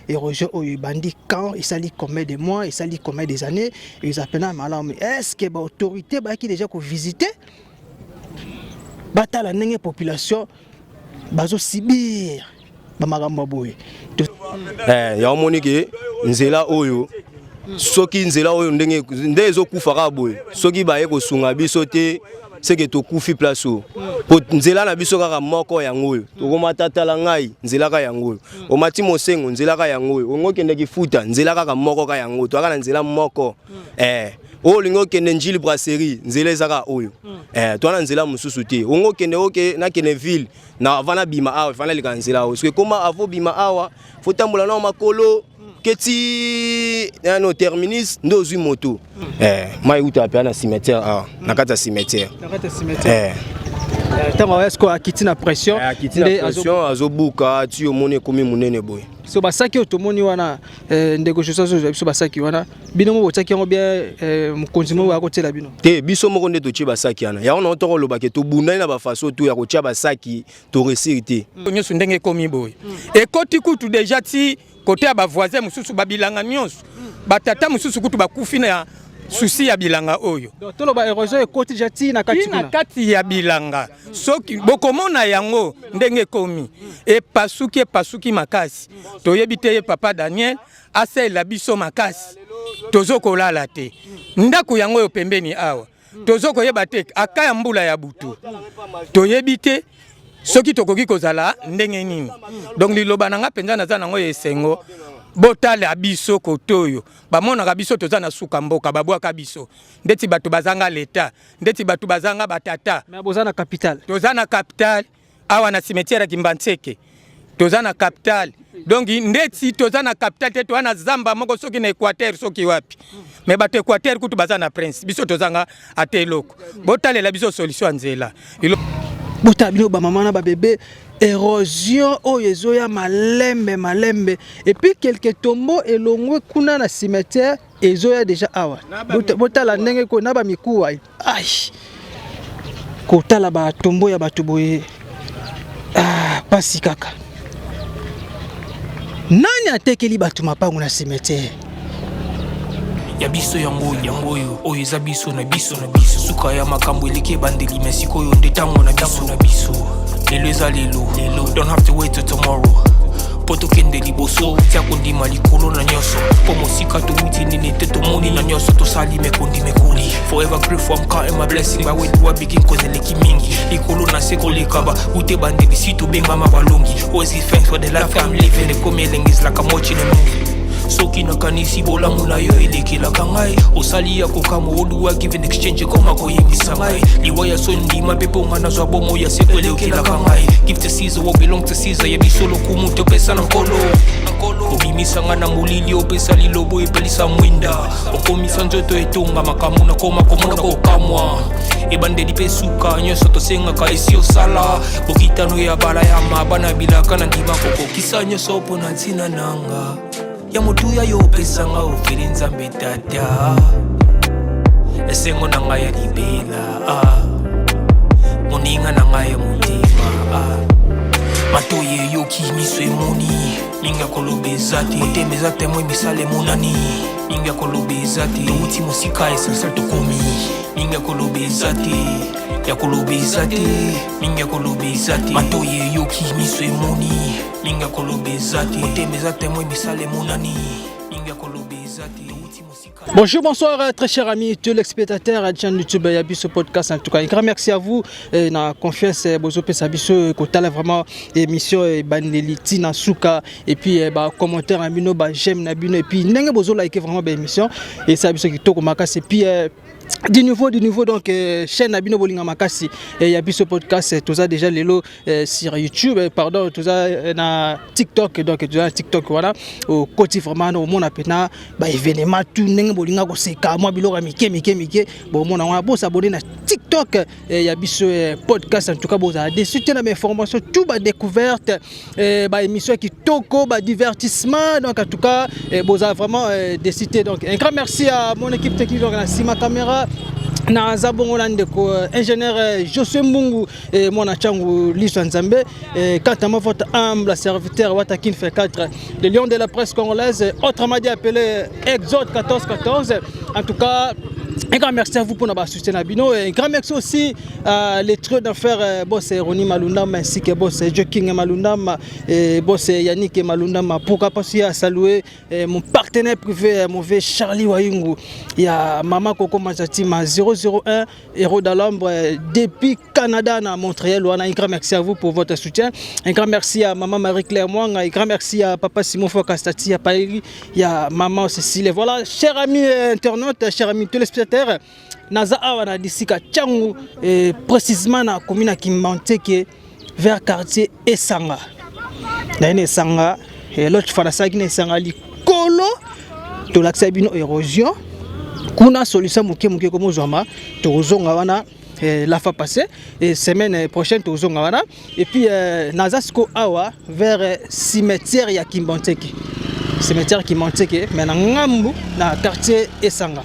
Érosion oyo ebandi quand? Esali combien de mois? Esali combien des années? Eza mpenza malamu? Est ce que baautorité bayaki déjà kovisite, batala ndenge population bazosubir bamakambo ya boye? Yango omoni ke nzela oyo, soki nzela oyo ndenge nde ezokufa kaka boye, soki baye kosunga biso te, seke tokufi. Place oyo, po nzela na biso kaka moko yango oyo tokomata. Tala ngai, nzela kaka yango oyo. Omati Mosengo, nzela kaka yango oyo. Olingi okende Kifuta, nzela kaka moko kaka yango oyo. Toyaka na nzela moko. Oyo olingi okende Njili Brasserie, nzela eza kaka oyo. Toa na nzela mosusu te. Olingi okende, oke nakende ville na avant nabima awa, efana naleka na nzela oyo. Soki ekoma avant obima awa, faut tambola nao makolo keti nano terminus nde ozwi moto. Mai eutaka mpe na cimetière awa, na kati ya cimetière. Na kati ya cimetière. Ntango est-ce akiti na pression? Akiti na pression, azobuka ti omoni ekomi monene boye. So basaki oyo tomoni wana, ndeko Josu azozwa biso, basaki wana bino mo botiaki yango bien? Mokonzi moko akotiela bino? Te, biso moko nde totie basaki wana. Yango nango tokolobake tobundani na bafaso tu ya kotia basaki, toréussir te. Nyonso ndenge ekomi boye, ekoti kutu déjà ti côté ya bavoisin mosusu, babilanga nyonso. Batata mosusu kutu bakufi na susi ya bilanga oyo. Donc toloba érosion ekoti déjà ti na kati? Ti na kati ya bilanga. Soki bokomona yango ndenge ekomi, epasuki, epasuki makasi. Toyebi te ye papa Daniel asalela biso makasi. Tozokolala te. Ndako yango oyo pembeni awa, tozokoyeba te aka ya mbula ya butu, toyebi te soki tokoki kozala ndenge nini. Donc liloba na nga mpenza, naza nango ya esengo, botala biso kote oyo bamonaka biso toza na suka mboka, babwaka biso ndeti bato bazanga leta, ndeti bato bazanga batata. Mais boza na capitale. Toza na capitale awa, na cimetière ya Kimbanseke toza na capitale. Donc ndeti toza na capitale te, toza na zamba moko soki na Équateur, soki wapi. Mais bato Équateur kutu baza na prince, biso tozanga ata eloko. Botalela biso solution ya nzela. Botala bino bamama na babebe, érosion oyo ezoya malembe malembe. Et puis quelque tombeau elongwe kuna na cimetière, ezoya déjà awa. Botala ndenge ko na bamikuwa. Ai, kotala batombeau ya bato boye, ah, pasi kaka. Nani atekeli bato mapango na cimetière? Ya biso yango, yango oyo, oyo eza biso na biso na biso. Suka ya makambo eleki ebandeli, me sikoyo nde ntango na biso na biso. Lelo eza lelo lelo, don't have to wait till tomorrow mpo tokende liboso. Tia kondima likolo na nyonso, mpo mosika towuti nini te, tomoni na nyonso tosali mekondi mekoli. Forever grateful, I'm counting my blessing. By where do I begin? Cause eleki mingi likolo na se koleka ba ute bandeli si tobengama balongi. Always give thanks for the life I'm living. Ekomi elengi, is like I'm watching a movie. Soki nakanisi bolamu na yo elekelaka ngai, osali ya kokamwa. Oduwa give in exchange, ekoma koyebisa ngai liwa ya so ndima mpe mponga nazwa bomo ya seko elekelaka ngai. Give to Caesar what belong to Caesar. Ya biso lokumu topesa na Nkolo. Obimisa ngai na molili, opesa lilobo epelisa mwinda, okomisa nzoto etonga makambo nakoma komona kokamwa. Ebandeli mpe suka, nyonso tosengaka esi osala. Bokitano ya bala ya mabana bilaka na ndima kokokisa nyonso mpo na ntina nanga ya motuya yo opesanga ofeli. Nzambe Tata, esengo na ngai ya libela, ah. Moninga na ngai ya motema, ah. Matoi eyoki, miso emoni, mingi ya koloba eza te. Motema eza témoin, misala emonani, mingi ya koloba eza te. Towuti mosika, essentiel tokomi, mingi ya koloba eza te, ya koloba eza te, mingi ya koloba eza te. Matoi eyoki, miso emoni, mingi ya koloba eza te. Motema eza témoin, misala emonani, mingi ya koloba eza te. Towuti mosika. Bonjour, bonsoir, très chers amis téléspectateurs à chaîne YouTube ya Biso Podcast. En tout cas, un grand merci à vous et na confiance bozopesa biso kotala vraiment émission ebandeli ti na suka, et puis ba commentaire na bino, ba j'aime na bino, et puis ndenge bozo liker vraiment ba émission et ça biso kitoko makasi. Et puis du nouveau donc chaîne na bino bolinga makasi ya Biso Podcast, toza déjà lelo sur YouTube, pardon, toza na TikTok. Donc toza na TikTok wana, okoti vraiment omona mpenza baévénement tout ndenge bolinga koseka, mwa biloko ya mike mike mike bomona wana. Bosabonner na TikTok ya Biso Podcast. En tout cas, bozala déçu te na bainformation tout, badécouverte, baémission ya kitoko, badivertissement. Donc en tout cas, bozala vraiment déçu te. Donc un grand merci à mon équipe technique, donc na nsima caméra. Naza bongo na ndeko ingénieur Josué Mbungu, mwana Tshangu, liso ya Nzambe. Quant à moi, votre humble serviteur Watakin fait 4, le lion de la presse congolaise, autrement dit appelé Exode 1414. En tout cas, un grand merci à vous pour notre soutien à bino. Et un grand merci aussi à les trios d'affaires, boss Ronnie Malundam ainsi que boss Joe King Malundam et boss Yannick Malundam. Pourquoi pas aussi à saluer mon partenaire privé, mon vieux Charlie Wayungu. Il y a Mama Coco Mazatima 001, héros d'Alambre depuis Canada à Montréal. Un grand merci à vous pour votre soutien. Un grand merci à Maman Marie-Claire Mwanga. Un grand merci à Papa Simon Fokastati à Paris. Il y a Maman Cécile. Voilà, chers amis internautes, chers amis téléspectateurs, naza awa na disika Tshangu, et précisément na commune ya Kimbanseke, vers quartier Esanga. Na ene Esanga, et l'autre fois nasalaki na Esanga likolo, tolakisa bino érosion kuna. Solution moke moke komozwama, tokozonga wana la fois passée et semaine prochaine tozonga wana. Et puis naza siko awa vers cimetière ya Kimbanseke, cimetière Kimbanseke, mais na ngambu na quartier Esanga.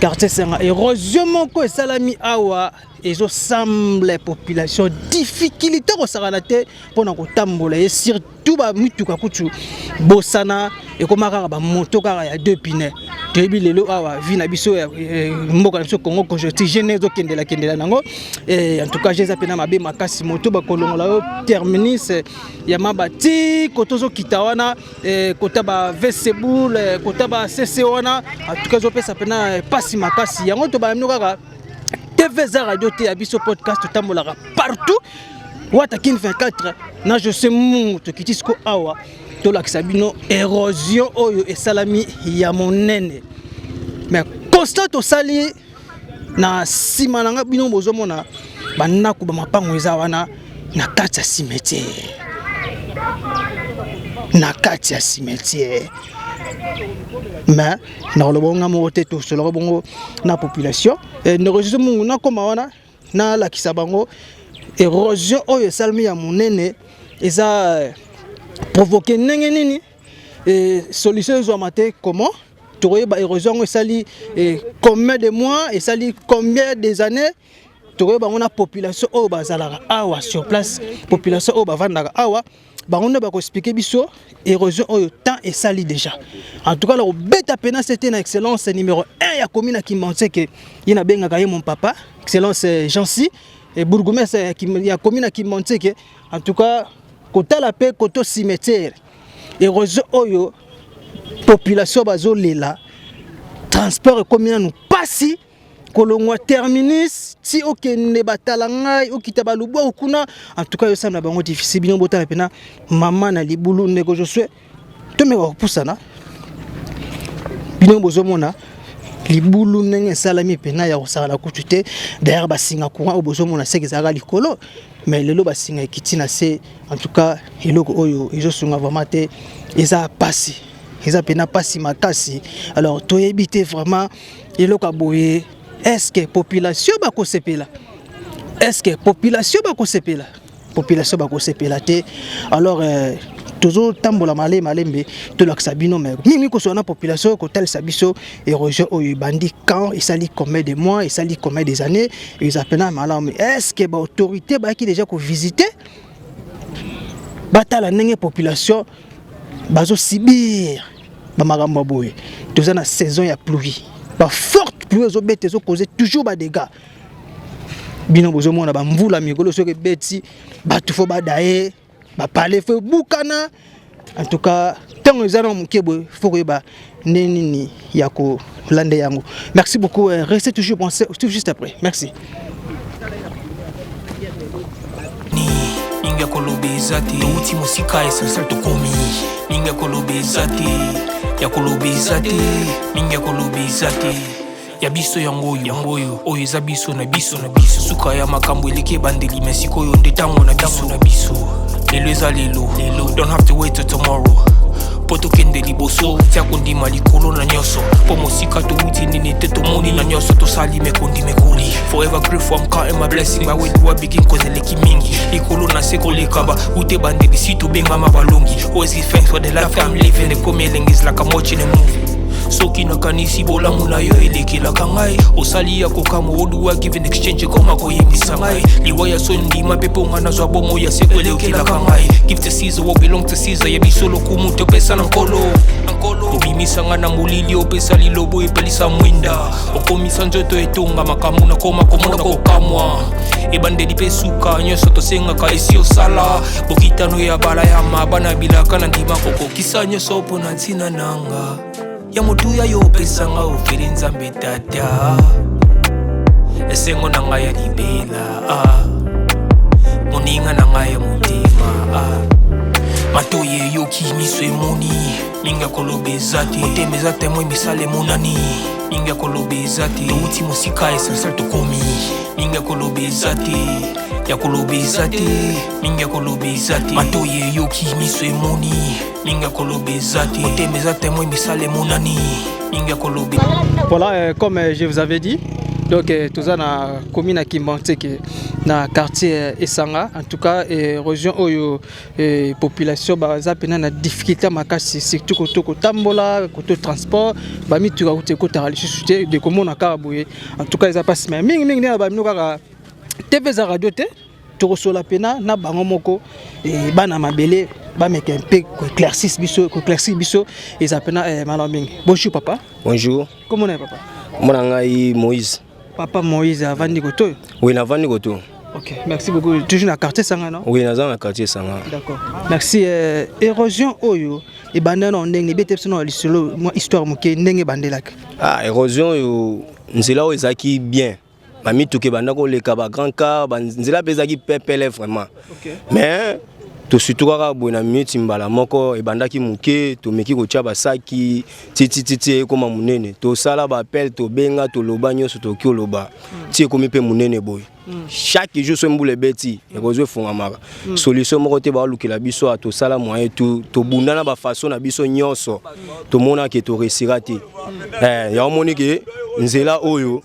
Quartier Esanga, érosion moko esalami awa, ezosemble population difficulté kosakana te mpona kotambola, et surtout bamituka kutu bosana, ekóma kaka bamoto kaka ya deux pneus. Toyebi lelo awa vie na biso, mboka na biso Congo, conjoncture gene ezokendelakendela nango. En tout cas eza mpena mabe makasi. Moto bakolongola yo terminus ya mabati, koto ozokita wana, kota ba vseboul, kota ba cc wana, en tout cas ezopesa mpena mpasi makasi. Yango tobala bino kaka TV eza radio te, ya biso podcast, totambolaka partout. Wata Kin 24 na Jose Mungu, tokiti siko awa tolakisa bino érosion oyo esalami ya monene. Mais constat tosali na nsima na nga, bino bozomona bandako, bamapango eza wana na kati ya cimetière, na kati ya cimetière. Mais nakoloba nga moko te, tosolaka bongo na population. Ndeko Jose Mungu, nakóma wana, nalakisa bango érosion oyo esalami ya monene eza provoqué ndenge nini, solution ezwama te. Comment tokoyeba érosion yango esali combien de mois, esali combien des années? Tokoyeba yango na population oyo bazalaka awa sur place, population oyo bavandaka awa. Bango nde bakoexpliquer biso érosion oyo temps esali déjà. En tout cas, na kobeta mpena sete na excellence numéro 1 ya commune ya Kimbanseke, ye nabengaka ye mon papa, excellence Jancy, bourgmestre ya commune ya Kimbanseke. En tout cas, kotala mpe koto cimetière, érosion oyo population bazolela, transport ekomi nanu pasi kolongwa terminus ti okende batala ngai, okita balubwa kuna. En tout cas yosala na bango difficile. Bino botala mpena mama na libulu. Ndeko Josue, tomeka kopusana. Bino bozomona libulu ndenge esalami mpena ya kosakana kutu te. D'ailleurs basinga courant oyo bozomona seke ezalaka likolo, mais lelo basinga ekiti na se. En tout cas, eloko oyo ezosunga vraiment te, eza pasi, eza mpena pasi makasi. Alors toyebi te vraiment eloko ya boye, est-ce que population bakosepela? Est-ce que population bakosepela? Population bakosepela te. Alors tozotambola malembe malembe, tolakisa bino me mingi kosola na population, kotalisa biso érosion oyo ebandi quand, esali combien de mois, esali combien des années. Eza mpena malamu. Est ce que baautorité bayaki déjà kovisiter, batala ndenge population bazosubir bamakambo ya boye? Toza na saison ya pluie, baforte pluie ezobeta, ezocauser toujours badégâts. Bino bozomona bamvula mikolo, soki ebeti, bato fo badaye bapale, fo ebukana. En tout cas, ntango eza na moke boye, fo koyeba nde nini ya kolanda yango. Merci beaucoup, restez toujours pensez tout juste après. Merci. Mingi ya koloba eza te, touti mosika, essentiel tokomi. Mingi ya koloba eza te, ya koloba eza te, mingi ya koloba eza te. Ya biso yango oyo, yango oyo, oyo eza biso na biso na biso. Suka ya makambo eleki ebandeli, me sikoyo nde ntango na biso na biso. Lelo eza lelo lelo, don't have to wait till tomorrow mpo tokende liboso. Tia kondima likolo na nyonso, mpo mosika towuti nini te, tomoni na nyonso tosali mekondi mekoli. Forever grateful, I'm counting my blessing. But where do I begin? Cause eleki mingi likolo na se koleka ba ute bandeli si tobengama balongi. Always give thanks for the life I'm living. Ekomi elengi, is like I'm watching a movie. Soki nakanisi bolamu na yo elekelaka ngai. Osali ya kokamwa oduwa give and exchange ekoma koyebisa ngai. Liwa ya soni ndima mpe mpo ngai nazwa bomoi ya seko elekelaka ngai. Give to Caesar what belong to Caesar ya biso lokumu topesa na nkolo. Obimisa ngai na molili opesa lilobo epelisa mwinda. Okomisa nzoto etonga makambo nakoma komona kokamwa. Ebandeli mpe suka nyonso tosengaka esi osala. Bokitano ya balayama bana bilaka na ndima kokokisa nyonso mpo na ntina nanga. Ya motuya yo opesanga ofeli nzambe tata. Esengo na ngai ya libela ah. Moninga na ngai ya motema ah. Matoyi eyoki miso emoni mingi ya koloba eza te motema eza témoin misala emonani mingi ya koloba eza te touti mosika essentiel tokomi mingi ya koloba eza te ya koloba eza te mingi ya koloba eza te matoyi eyoki miso emoni mingi ya koloba eza te motema eza témoin misala emonani mingi ya koloba. Voilà, comme je vous avais dit, donc toza na commune ya Kimbanseke na quartier Esanga. En tout cas, région oyo population baza pena na difficulté makasi, surtout koto kotambola, koto transport, bamituka kuti ekotaka lisusu te de komona kaka boye. En tout cas eza pasi, mais mingi mingi nde bamino kaka TV eza radio te, tokosola pena na bango moko bana mabele bameka mpe koéclaircir biso eza pena malamu mingi. Bonjour papa. Bonjour. Komona ye papa? Mona ngai Moïse. Papa Moïse avandi koto oyo? Oui, navandi koto. Ok, merci beaucoup. Toujours na quartier Sanga, non? Oui, naza na quartier Sanga. D'accord, merci. Érosion oyo ebanda na ndenge ebete biso na lisolo mwa histoire moke ndenge ebandelaki. Ah, érosion oyo, nzela oyo ezalaki bien, bamituka ebanda koleka, bagrand car, nzela mpe ezalaki pepele vraiment. Mais tosurtout kaka boye na miniti mbala moko ebandaki moke, tomeki kotia basaki titititi, ekóma monene. Tosala baappel, tobenga, toloba nyonso tokoki koloba, ti ekomi mpe monene boye. Chaque jour so mbula ebeti, ekozwa efungamaka. Solution moko te baolukela biso. A tosala moyen tu, tobunda na bafaçon na biso nyonso, tomonaka toréussira te. Yango moni ke nzela oyo,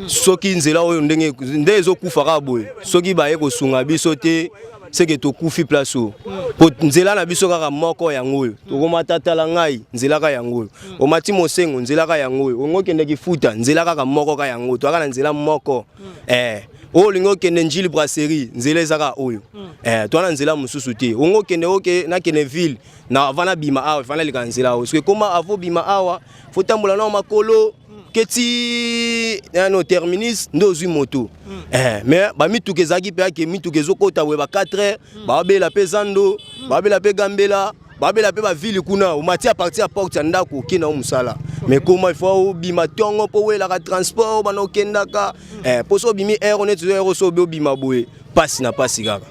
soki nzela oyo ndenge nde ezokufa kaka boye, soki baye kosunga biso te, seke tokufi place oyo. Po nzela na biso kaka moko yango oyo tokomata. Tala ngai, nzela kaka yango oyo omati Mosengo, nzela kaka yango oyo ongo okendeki Futa, nzela kaka moko kaka yango oyo. Toyaka na nzela moko oyo olingi okende Njili Brasserie, nzela eza kaka oyo. Toa na nzela mosusu te. Ongo okende oke nakende ville na avant nabima awa, efana naleka nzela oyo. Soki ekoma avant obima awa, faut tambola nao makolo keti nano terminus nde ozwi moto. Mais bamituka ezalaki mpe ake mituka ezokota boye ba 4 heures, babela mpe zando, babela mpe Gambela, babela mpe bavile kuna. Omati à partir ya porte ya ndako, okende o mosala. Mais koma il faut obima ntongo mpo owelaka transport bana okendaka, mpo so obimi heure neti heure so obi obima boye, pasi na pasi kaka.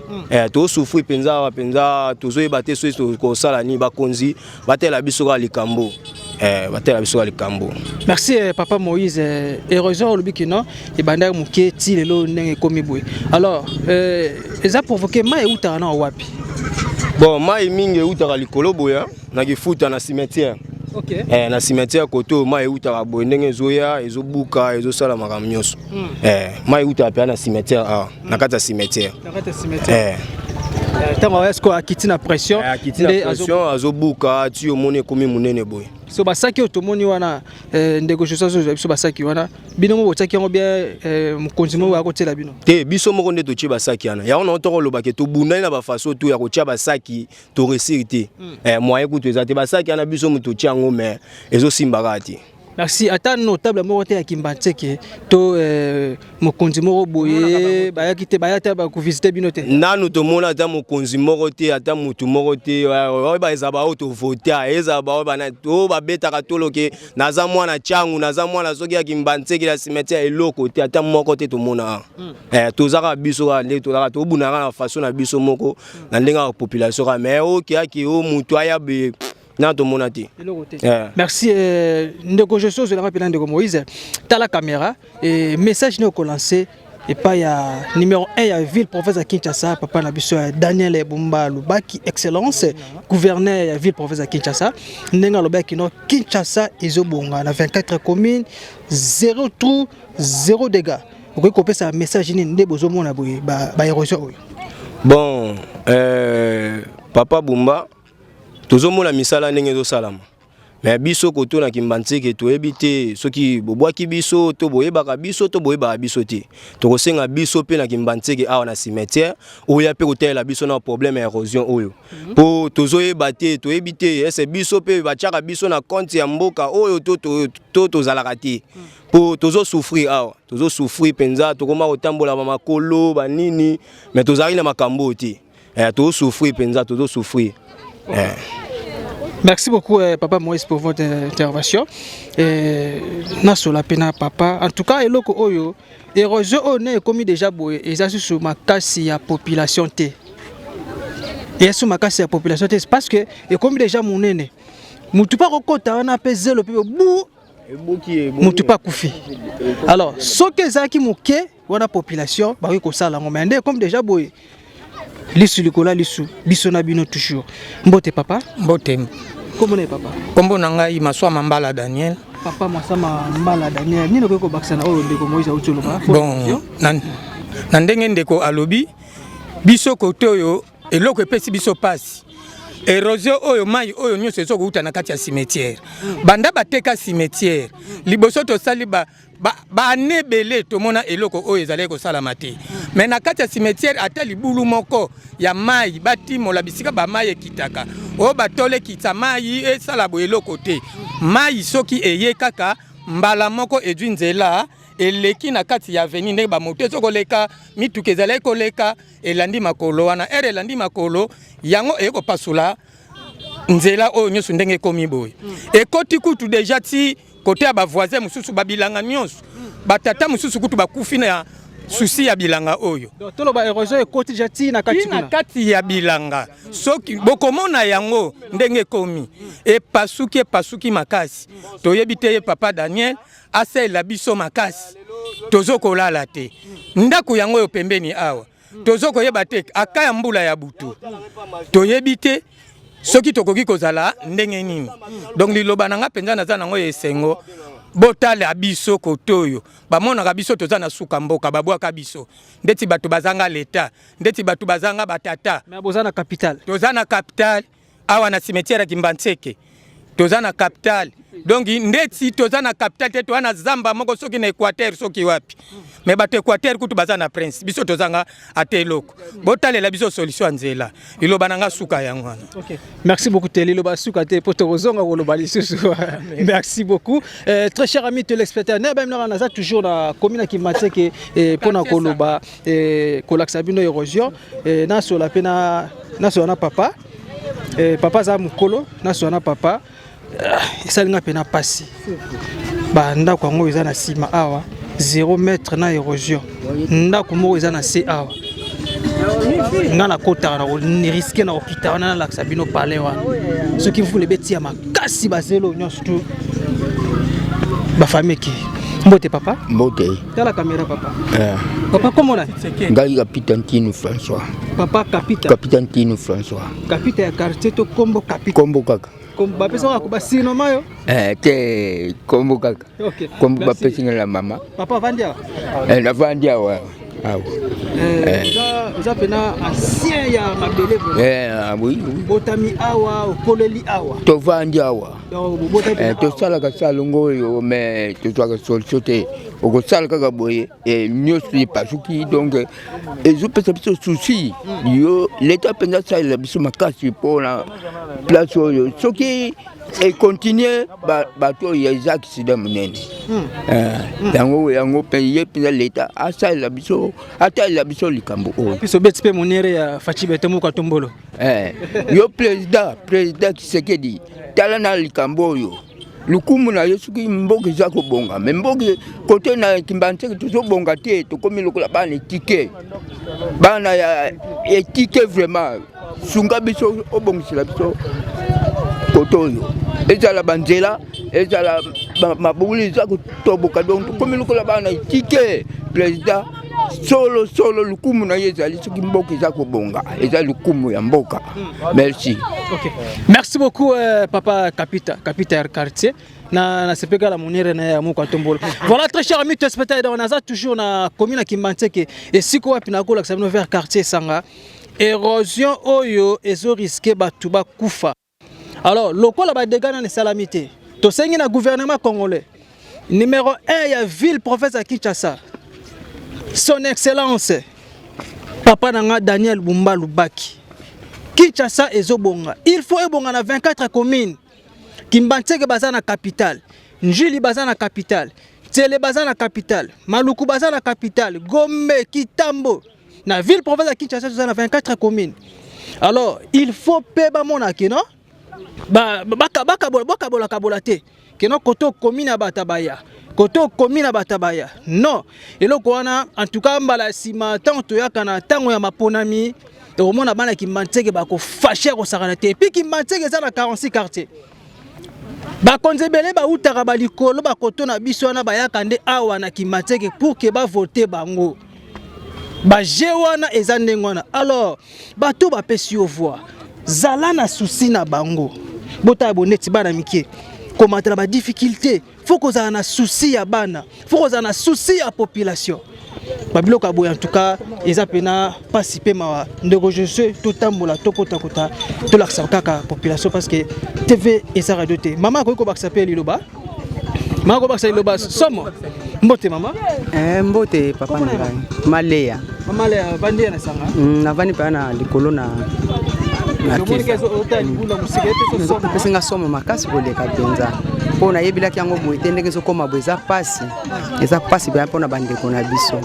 Tosouffrir mpenza awa mpenza, tozoyeba te soki tokosala nini. Bakonzi batela biso kaka likambo, batela biso kaka likambo. Merci papa Moïse. Érosion olobi kino ebandaki moke ti lelo ndenge ekomi boye. Alors eza provoqué, mai eutaka na wapi? Bon, mai mingi eutaka likolo boye na Kifuta na cimetière. Na cimetière kote oyo mai eutaka boye, ndenge ezoya, ezobuka, ezosala makambo nyonso. Mai eutaka mpenza na cimetière awa, na kati ya cimetière. Na kati ya cimetière. Ntango est-ce akiti na pression? Akiti na pression, azobuka ti omoni ekomi monene boye. So basaki oyo tomoni wana, ndeko Josi azozwa biso, basaki wana bino mo botiaki yango bien, mokonzi moko akotiela bino? Te, biso moko nde totie basaki wana. Yango na tokolobake tobundani na bafaçon tu ya kotia basaki, toréussir te. Moyen kutu eza te. Basaki wana biso moto totie yango, mais ezosimba kaka te. Merci. Ata notable moko te ya Kimbanseke to mokonzi moko boye bayaki te, baya te bakovisite bino te? Nanu tomona ata mokonzi moko te, ata mutu moko te. Oyo eza baoyo tovota, eza baoyo bana oyo babetaka toloke naza mwana Tiangu, naza mwana soki ya Kimbanseke ya cimetière, eloko te, ata moko te tomona. Toza kaka biso kaka nde tozaka, tobunaka na façon na biso moko na ndenge ya population kaka, mais okeaki o mutu aya boye, na tomona te. Eloko te. Merci ndeko Josi ozwelanga mpena. Ndeko Moïse, tala caméra, message nini okolance epai ya numéro 1 ya ville province ya Kinshasa, papa na biso ya Daniel Bumba Lubaki, excellence gouverneur ya ville province ya Kinshasa, ndenge alobaki no Kinshasa ezobonga na 24 commune, zéro trou, zéro dégât? Okoki kopesa message nini nde bozomona boye baérosion oyo? Bon, papa Bumba, tozomona misala ndenge ezosalama. Mais biso koto na Kimbanseke toyebi te soki bobwaki biso to boyebaka biso to boyebaka biso te. Tokosenga biso mpe na Kimbanseke awa na cimetière oya mpe kotalela biso na problème ya érosion oyo. Mpo tozoyeba te, toyebi te ese biso mpe batiaka biso na compte ya mboka oyo to to, to tozalaka te. Mpo tozo souffrir awa, tozo souffrir mpenza, tokoma kotambola ba makolo ba nini, mais tozalaki na makambo oyo te. Eh, tozo souffrir mpenza, tozo souffrir. Eh. Merci beaucoup papa Moïse pour votre intervention. Nasola pe na papa. En tout cas eloko oyo érosion oyo ne ekomi déjà boye eza susu makasi ya population te. Eza susu makasi ya population te parce que ekomi déjà monene. Mutu pa kokota wana pe zelo pe bu mutu pa kufi. Alors soki ezalaki moke wana population bakoki kosala yango mais nde comme déjà boye lisu likolo ya lisu biso na bino toujours. Mbote papa. Mbote. Kombo na ye papa? Kombo na ngai Maswama Mbala Daniel. Papa Maswama Mbala Daniel, nini okoki kobakisa na oyo ndeko Moïse auti oloba? Bon, na ndenge ndeko alobi, biso kote oyo eloko epesi biso pasi. Érosion oyo mai oyo nyonso ezokouta na kati ya cimetière. Banda bateka cimetière, liboso tosali ba ba ebele tomona eloko oyo ezalaki kosalama te. Mais na kati ya cimetière ata libulu moko ya mai batimola bisika ba mai ekitaka, oyo batole ekitisa mai esala boye eloko te. Mai soki eye kaka mbala moko ezwi nzela eleki na kati ya avenue ndenge bamoto ezokoleka, mituka ezalaki koleka, elandi makolo wana. Ere elandi makolo yango eye kopasula nzela oyo nyonso ndenge ekomi boye. Ekoti kutu deja ti kote ya bavoisin mosusu babilanga nyonso, batata mosusu kutu bakufi na susi ya bilanga oyo. Donc toloba érosion ekoti deja ti na kati na kati ya bilanga. Soki bokomona yango ndenge ekomi epasuki, epasuki makasi. Toyebi te ye papa Daniel asalela biso makasi, tozokolala te. Ndako yango oyo pembeni awa tozokoyeba te aka ya mbula ya butu, toyebi te soki tokoki kozala ndenge nini. Donc liloba na nga mpenza naza nango ya esengo, botala biso kote oyo bamonaka biso toza na suka mboka, babwaka biso ndeti bato bazanga leta, ndeti bato bazanga batata. Mais boza na capitale. Toza na capitale awa na cimetière ya Kimbanseke, toza na capitale. Donc ndeti toza na capitale te, toza na zamba moko soki na Équateur soki wapi. Mais bato Équateur kutu baza na prince, biso tozanga ata eloko. Botalela biso solution ya nzela. Liloba na nga suka yango wana. Okay. Merci beaucoup te liloba suka te po tokozonga koloba lisusu. Merci beaucoup. Très cher ami téléspectateur, na ba naza toujours na commune ya Kimbanseke pona koloba kolakisa bino érosion nasola pe na nasola na papa. Papa za mukolo, nasola na papa. Esalinga pe na pasi. Ba ndako yango eza na sima awa 0 mètre na érosion. Ndako moko eza na se awa. Nga na kotaka na risque na kokita wana nalakisa bino palais wana. Soki mvula ebeti ya makasi bazelo nyonso tu ba famille ki. Mbote papa. Mbote. Tala caméra papa. Papa comment na? Ngai Kapita Ntinu François. Papa Kapita. Kapita Ntinu François. Kapita ya quartier to kombo Kapita. Kombo kaka. Kombo bapesa ko basino mayo? Te kombo kaka. Okay. Kombo bapesi nga la mama. Papa vandi awa? Navandi awa. Awa. Oza pena ancien ya mabele vraiment. Oui, oui. Botami awa, okoleli awa. Tovandi awa. Donc botami awa. Tosalaka salongo oyo mais tozwaka solution te. Okosala kaka boye nyonso epasuki donc ezopesa biso souci. Yo leta mpenza asalela biso makasi mpona place oyo soki econtinue bato oyo eza accident monene. Yango yango mpe ye mpenza leta asalela biso, atalela biso likambo oyo. Biso beti mpe monere ya Fatshi Béton moko atombolo. Yo président Tshisekedi, tala na likambo oyo. Lukumu na yo soki mboka eza kobonga, mais mboka kote na Kimbanseke tozobonga te, tokomi lokola bana etike, bana ya etike vraiment. Sunga biso, obongisela biso kote oyo, ezala banzela, ezala mabulu eza kotoboka, donc tokomi lokola bana etike. Président solo solo lukumu na ye ezali soki mboka eza kobonga, eza lukumu ya mboka. Merci. Okay. Merci beaucoup papa Kapita, Kapita ya quartier. Na sepeka la monere na ya moko atombolo. Voilà très cher ami téléspectateur, on a toujours na commune ya Kimbanseke et siko wapi na kolakisa bino vers quartier Sanga. Érosion oyo ezo risquer batu bakufa. Alors lokola ba dégâts nanu esalami te, tosengi na gouvernement congolais numéro 1 ya ville province ya Kinshasa, son excellence papa na nga Daniel Bumba Lubaki, Kinshasa ezobonga, il faut ebonga na 24 communes. Kimbanseke baza na capitale, Njili baza na capitale, Tsele baza na capitale, Maluku baza na capitale, Gombe, Kitambo. Na ville province ya Kinshasa toza na 24 communes. Alors, il faut pe bamona ke non bakabola bakabola kabola te ke non koto commune ya bato baya koto commune ya bato baya non eloko wana en tout cas mbala ya nsima ntango toyaka na ntango ya maponami tokomona bana Kimbanseke bakofashe kosakana te epuis Kimbanseke eza na 46 quartier bakonzi ebele bautaka balikolo bakoto na biso wana bayaka nde awa na Kimbanseke pour ke bavote bango baje wana eza ndenge wana. Alors bato bapesi yo voix, zala na souci na bango. Botala boneti bana mike komata na badifficulté, faut kozala na souci ya bana, faut kozala na souci ya population. Babiloko ya boye en tout cas eza mpena mpasi mpe mawa. Ndeko Josue, totambola tokotakota tolakisa kaka population parce que TV eza radio te. Mama akoki kobakisa mpe liloba, mama akobakisa liloba somo. Mbote mama. Eh, mbote papa na ngai Maleya. Mama Leya, vandi ya na sanga. Navandi mpenza na likolo na epesi nga somo makasi koleka mpenza mpo nayebelaki yango boye te ndenge ezokóma boye eza mpasi, eza mpasi mpenza mpona bandeko na biso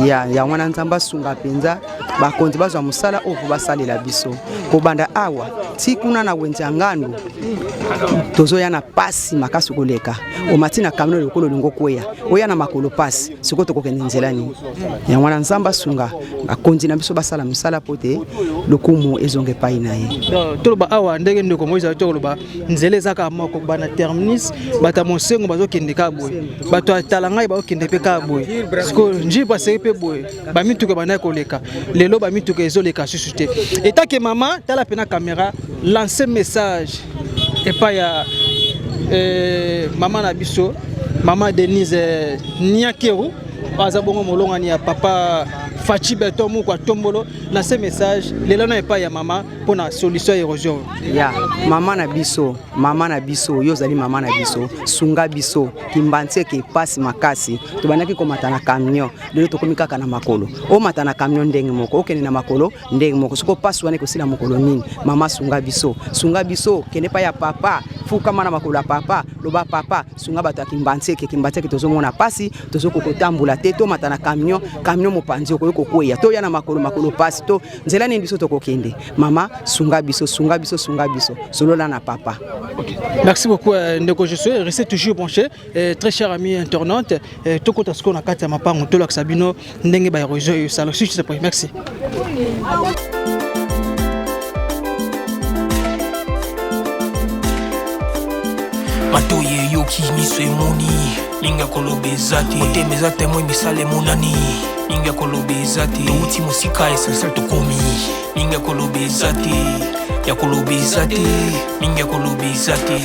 ya yango wana. Nzambe asunga mpenza bakonzi bazwa mosala oyo mpo basalela biso kobanda awa ti kuna na wenze ya ngandu. Tozoya na pasi makasi koleka. Omati na camion lokola olingi okweya, oya na makolo pasi. Sikoyo tokokende nzela nini? Yango wana Nzambe asunga bakonzi na biso basala mosala po te lokumu ezonga epai na ye. Toloba awa ndenge ndeko Moïse ayoti koloba, nzela eza kaka moko bana terminus. Bato ya Mosengo bazokende kaka boye, bato ya Talangai bazokende mpe kaka boye. Sikoyo Njili Brasserie mpe boye, bamituka bandaki koleka, lelo bamituka ezoleka susu te. Etake mama, tala mpe na caméra, lance message epai ya mama na biso, mama Denise Niakeru, aza bongo molongani ya papa Faci Beton Mukwa Tombolo. Lance message lelo na epai ya mama mpona solution ya érosion. Ya mama na biso, mama na biso, yo ozali mama na biso, sunga biso. Kimbanseke epasi makasi. Tobandaki komata na camion, lelo tokomi kaka na makolo. Omata na camion ndenge moko, okende na makolo ndenge moko. Soko pasi wana ekosila mokolo nini? Mama, sunga biso, sunga biso. Kende pa ya papa, fukama na makolo ya papa, loba: "Papa, sunga bato ya Kimbanseke." Kimbanseke tozomona pasi, tozokoka kotambola te. Tomata na camion, camion mopanzi okoki kokweya. Toya na makolo, makolo pasi. To nzela nini biso tokokende? Mama, sunga biso, sunga biso, sunga biso, solola na papa. Okay. Merci beaucoup, ndeko Josué. Restez toujours branché. Très cher ami internaute, tokota sikoyo na kati ya mapango, tolakisa bino ndenge ba érosion esala. Si je te merci. Matoyi eyoki, miso emoni, mingi ya koloba eza te. Motema eza témoin, misala emonani, mingi ya koloba eza te. Touti mosika, essentiel tokomi, mingi ya koloba eza te, ya koloba eza te, mingi ya koloba eza te.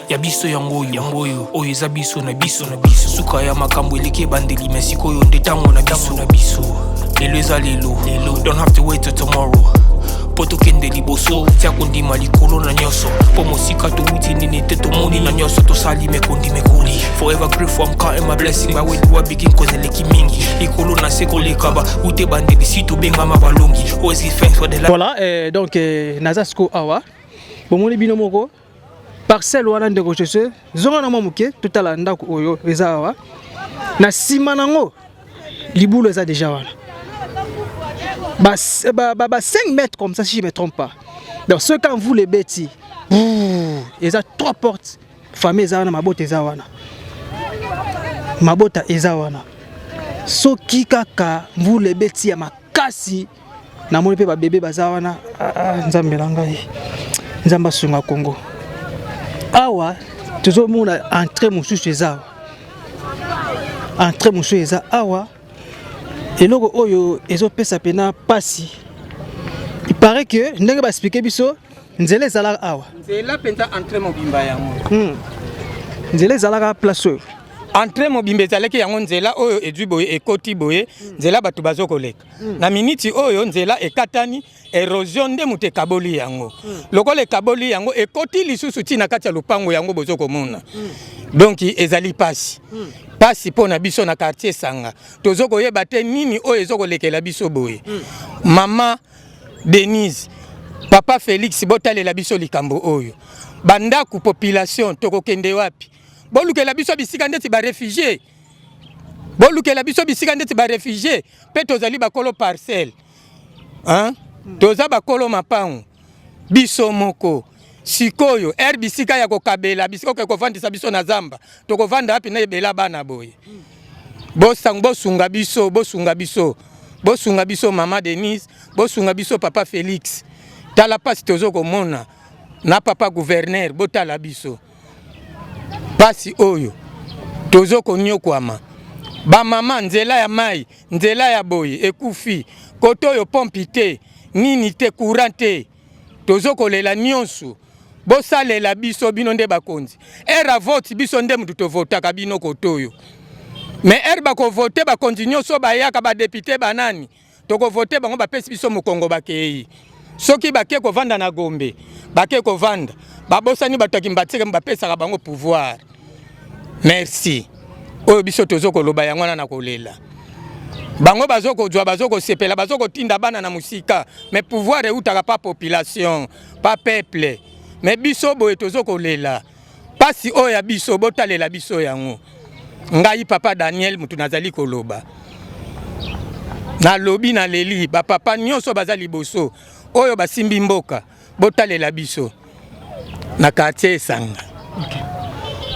Ya biso yango oyo, yango oyo, oyo eza biso na biso na biso. Suka ya makambo eleki ebandeli, me sikoyo nde ntango na biso na biso. Lelo eza lelo lelo, don't have to wait till tomorrow mpo tokende liboso. Tia kondima likolo na nyonso, mpo mosika towuti nini te, tomoni na nyonso tosali mekondi mekoli. Forever grateful, I'm counting my blessing. But where do I begin? Cause eleki mingi likolo na se koleka ba ute bandeli si tobengama balongi. Always give thanks for the life. Voilà, donc naza sikoyo awa, bomoni bino moko parcelle wana. Ndeko Josue, zonga na mwa moke, totala ndako oyo eza awa na nsima nango. Libulu eza déjà wana ba, ba, ba, ba 5 mètres comme ça, si je me trompe pas. Donc ce quand vous les beti eza trois portes, famille eza wana, mabota eza wana, mabota eza wana. Soki kaka mvula ebeti ya makasi, namoni mpe babebe baza wana. Ah, Nzambe na ngai, Nzambe asunga Kongo. Awa tozomona entrée mosusu eza awa, entrée mosusu eza awa. Eloko oyo ezopesa mpena pasi, il paraît que ndenge baexpliquer biso, nzela ezalaka awa. Nzela mpenza, entrée mobimba yango. Nzela ezalaka place oyo. Entrée mobimba ezalaki yango nzela oyo ezwi boye ekoti boye nzela bato bazokoleka. Na miniti oyo nzela ekatani, erosion nde moto ekaboli yango. Lokola ekaboli yango ekoti lisusu ti na kati ya lopango yango bozokomona. Donc ezali pasi. Pasi mpo na biso na quartier Sanga. Tozokoyeba te nini oyo ezokolekela biso boye. Mama Denise, Papa Felix botalela biso likambo oyo. Bandako population tokokende wapi? Bolukela biso bisika ndeti ba réfugiés. Bolukela biso bisika ndeti ba réfugiés pe tozali bakolo parcelle. Hein? Toza bakolo mapango. Biso moko. Sikoyo er bisika ya kokabela bisika oke kovandisa biso na zamba tokovanda wapi na ebela bana boye. Bosang bosunga biso, bosunga biso. Bosunga biso mama Denise, bosunga biso papa Felix. Tala pasi tozo komona na papa gouverneur botala biso. Pasi oyo tozo konyokwama. Ba mama nzela ya mai, nzela ya boye ekufi. Koto oyo pompe te, nini te, courant te. Tozo kolela nyonso. Bosalela biso bino nde bakonzi. Heure ya vote biso nde mutu tovotaka bino kotoyo. Mais heure bakovote bakonzi nyonso bayaka ba député banani tokovote bango bapesi biso mokongo bakei. Soki bake kovanda na Gombe, bake kovanda, babosani bato ya Kimbanseke bapesaka bango pouvoir. Merci. Oyo biso tozo koloba yango wana na kolela. Bango bazo kozwa, bazo kosepela, bazo kotinda bana na mosika, mais pouvoir eutaka pa population, pa peuple. Mais biso boye tozo kolela. Pasi oyo ya biso botalela biso yango. Ngai papa Daniel mutu nazali koloba. Nalobi naleli ba papa nyonso baza liboso oyo basimbi mboka botalela biso na quartier Esanga. Okay.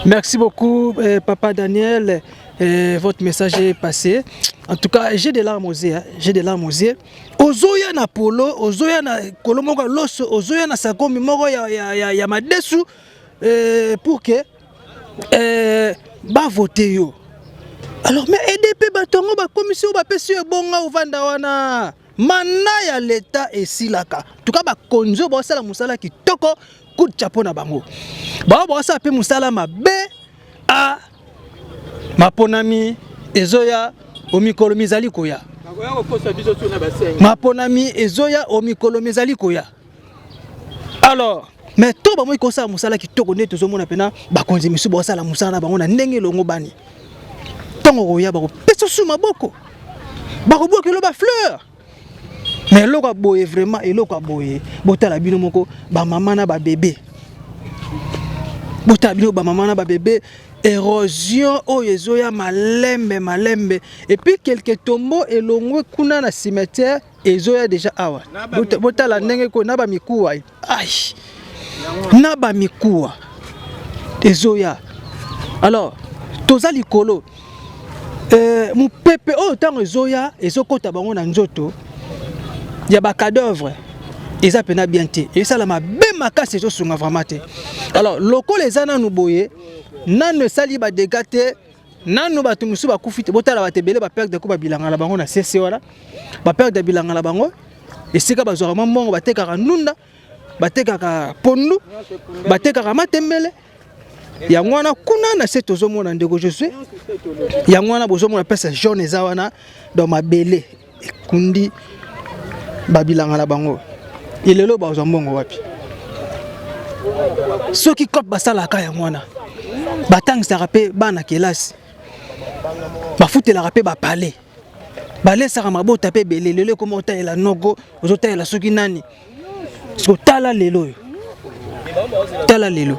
Merci beaucoup eh, papa Daniel. Eh, votre message est passé. En tout cas, j'ai des larmes aux yeux, hein. J'ai des larmes aux yeux. Ozoya na polo, ozoya na kolo moko loso, ozoya na sakomi moko ya ya ya, ya madesu eh, pour que eh, ba voter yo. Alors mais EDP batongo ba commission ba pesi yo bonga ovanda wana. Mandat ya l'État esilaka. En tout cas ba konzo ba sala musala kitoko, coup de chapeau na bango. Ba ba sala pe musala mabe a maponami ezoya omikolo mizali koya. Maponami ezoya omikolo mizali koya. Alors, mais to bamoyi kosala mosala kitoko nde tozomona mpena bakonzi misusu bakosala mosala na bango na ndenge elongo bani ntango okoya bakopesa su maboko bakobwakelo bafleur mais eloko ya boye vraiment eloko ya boye botala bino moko bamama na babebe botala bino bamama na babebe érosion oyo ezoya malembe malembe epuis quelque tombeau elongwe kuna na cimetière ezoya deja awa botala ndenge ko na bamikuwa ai na bamikuwa ezoya alors toza likolo euh, mopepe oyo ntango ezoya ezokota bango na nzoto ya bacadavre eza mpena bien te esala mabe makasi ezosunga vraiment te alors lokola eza nanu boye nanu esali badega te nanu bato mosusu bakufi te botala bato ebele baperdre ko babilanga na bango na sese wana baperdre bilanga na bango esika bazwaka mwa mbongo batekaka ndunda batekaka pondu batekaka matembele yango wana kuna na se tozomona ndeko Josue yango wana bozomona pesa jaune eza wana donc mabele ekundi babilanga na bango elelo bazwa mbongo wapi soki cop basalaka yango wana batangisaka mpe bana kelasi bafutelaka mpe bapale balesaka mabota mpe ebele lelo ekoma otalela noko ozotalela soki nani siko tala lelo oyo tala lelo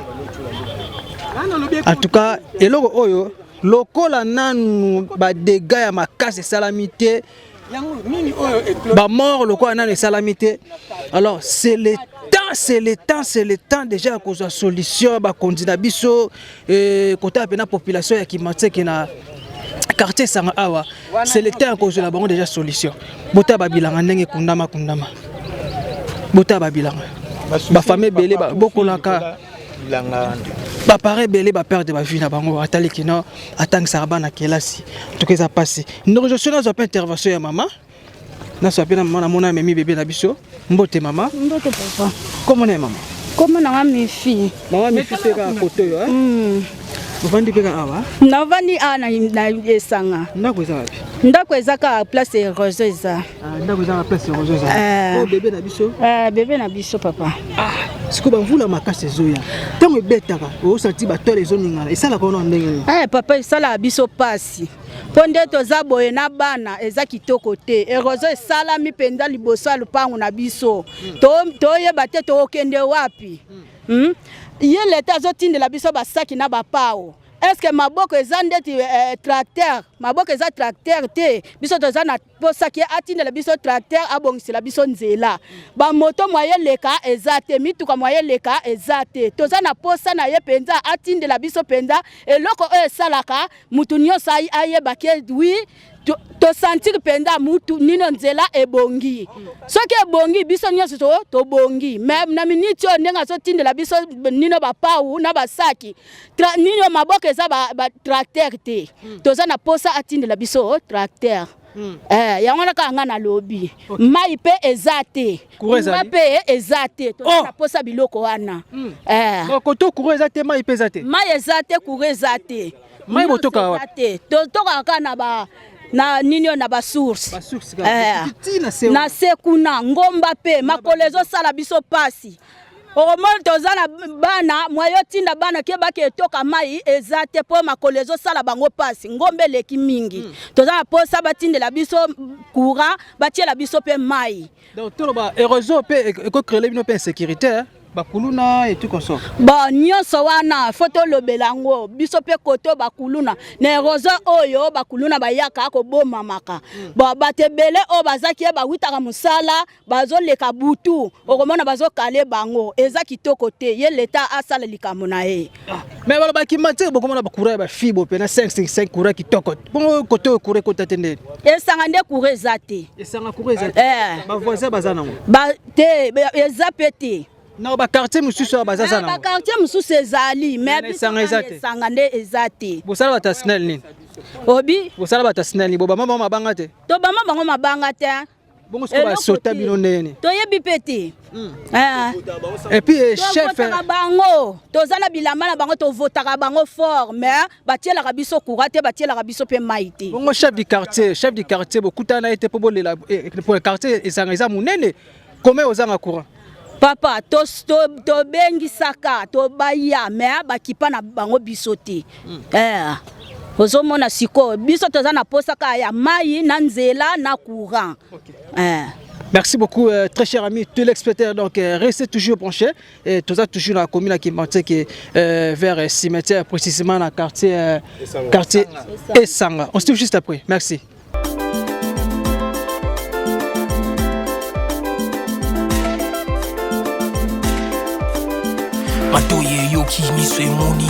en tout cas eloko oyo lokola nanu badega ya makasi esalami te bamort lokola nanu esalami te alors c'est le temps c'est le temps c'est le temps déjà ya kozwa solution ya bakonzi na biso eh, kotala mpena population ya kimanseke na quartier sanga awa c'est le temps ya kozwela bango déjà solution botala babilanga ndenge ekundama kundama botala babilanga bafamille ebele bokolaka bapara ebele baperde bavie na bango atali kino atangisaka bana kelasi tuka eza mpasi ndeko josue nazwa mpe intervention ya mama nazwa mpe na mama namona amemi bebe na biso mbote mama mbote papa kombo na ye mama kombo na nga mifi mama mifi mpe kaka kote oyo. Ovandi mpe kaka awa? Navandi awa na esanga. Ndako eza wapi? Ndako eza kaka place erosion eza. Ah, ndako eza place erosion eza. Eh. Oh, bebe na biso? Eh, bebe na biso papa. Ah, sikoyo bamvula makasi ezoya. Ntango ebetaka, osanti batole ezoningana. Esalaka wana ndenge nini? Eh, papa, esalaka biso pasi. Mpo nde toza boye na bana eza kitoko te. Erosion esalami mpenza liboso ya lopango na biso. Toyeba te tokokende wapi. Ye leta azotindela biso basaki na bapao. Est-ce que maboko eza ndeti tracteur? Maboko eza tracteur te. Biso toza na posa ke atindela biso tracteur abongisela biso nzela. Ba moto moyen leka eza te, mituka moyen leka eza te. Toza na posa na ye penza atindela biso penza eloko oyo esalaka mutu nyonso ayeba ke oui to sentir penza mutu nino nzela ebongi. Soki ebongi biso nyonso tobongi. Mais na minute oyo ndenge azotindela biso nino bapau na basaki nino maboko eza ba tracteur te. Toza na posa atindela biso tracteur. Yango wana kaka nga nalobi. Mai pe eza te. Courant ezali? Courant pe eza te. Toza na posa biloko wana. Donc, koto courant eza te, mai pe eza te? Mai eza te, courant eza te. Mai botokaka wapi? Te. Totokaka kaka na ba na nini oyo, na ba source. Ba source kaka. Ti na se wana. Na se kuna, ngomba pe, makolo ezosala biso pasi. Okomona toza na bana, moyen otinda bana ke bake etoka mai eza te po makolo ezosala bango pasi. Ngomba eleki mingi. Toza na posa batindela biso courant, batiela biso pe mai. Donc toloba érosion pe eko créer bino pe insécurité, hein? Bakuluna et tout consort. Bon, nyonso wana faut tolobela yango. Biso pe koto bakuluna na érosion oyo bakuluna bayaka kobomamaka. Bon, bato ebele oyo bazaki ye bawutaka mosala, bazoleka butu, okomona bazokale bango. Eza kitoko te, ye leta asala likambo na ye. Mais balobaki matière bokomona ba courant ya ba fibre pe na 555 courant kitoko. Bongo koto oyo courant ekota te ndeni? Esanga nde courant eza te. Esanga courant eza te. Ba voisin baza nango? Ba te, eza pe te. Na ba quartier mosusu awa baza za nango. Ba quartier mosusu ezali, mais Na esanga eza te. Esanga nde eza te. Bosala bato ya SNEL nini? Obi? Bosala bato ya SNEL nini? Bobama bango mabanga te? Tobama bango mabanga te. Bongo sikoyo basota bino ndenge nini? Toyebi pe te. Et puis, chef, Tovotaka bango, toza na bilamba na bango, tovotaka bango fort, mais batielaka biso courant te, batielaka biso pe mai te. Bongo chef du quartier, chef du quartier bokutana na ye te po bolela, po quartier esanga eza monene, comment ozanga courant? Papa, tobengisaka, tobaya, mais bakipa na bango biso te. Ozomona sikoyo, biso toza na posa kaka ya mai na nzela na courant. Merci beaucoup, très cher ami téléspectateur. Donc, restez toujours branchés. Et tout ça, toujours dans la commune qui Kimbanseke, vers cimetière, précisément dans le quartier Esanga. On se retrouve juste après. Merci. Matoyi eyoki, miso emoni,